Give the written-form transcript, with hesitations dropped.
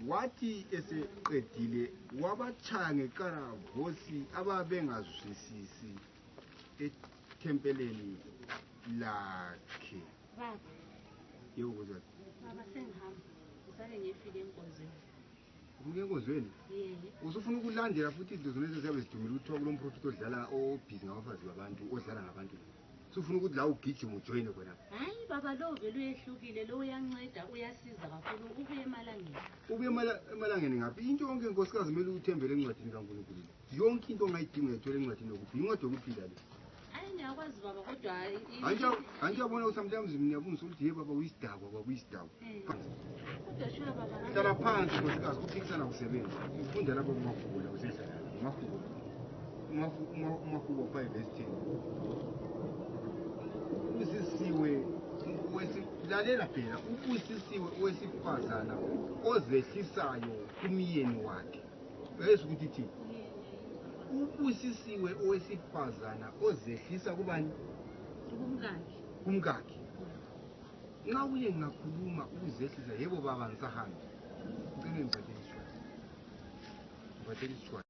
wathi eseqedile wabachaya ngekaravosi ababengazwisisi ethempeleni lakhe. Baba. Yebo kuzwa. Baba sengihamba. Usale ngifike enkonzweni. Ufike enkonzweni? Yebo. Usufuna ukulandela futhi izinto zonezi ziyabe zidumile uthiwa kulo mprofeti odlala obhizi ngabafazi babantu odlala ngabantu. Sufuna ukuthi la ugijima ujoyine khona. Hayi baba lo vele uyehlukile lo uyanceda uyasiza kakhulu ubuye emalangeni. Ubuye emalangeni ngaphi? Into yonke inkosikazi kumele uthembele encwadini kaNkulunkulu. Yonke into ongayidinga ethola encwadini yokuphila. Incwadi yokuphila le. Hayi ngiyakwazi baba kodwa hayi. Anjiyabona sometimes ngiyabungisa ukuthi hey baba uyisidakwa baba uyisidakwa. Kodwa shula baba. Hlala phansi nkosikazi uphikisana kusebenza. Ufunda lapho kumahubo la usehlala. Umahubo 5:10. Usisiwe lalela phela ubusisiwe owesifazana ozehlisayo kumyeni wakhe. Uyezwa ukuthi thini? Ubusisiwe owesifazana ozehlisa kubani? Kumkakhe. Nxa uye ngakhuluma uzehlisa yebo baba ngisahamba. Ngicela ngiphathele isishwayo.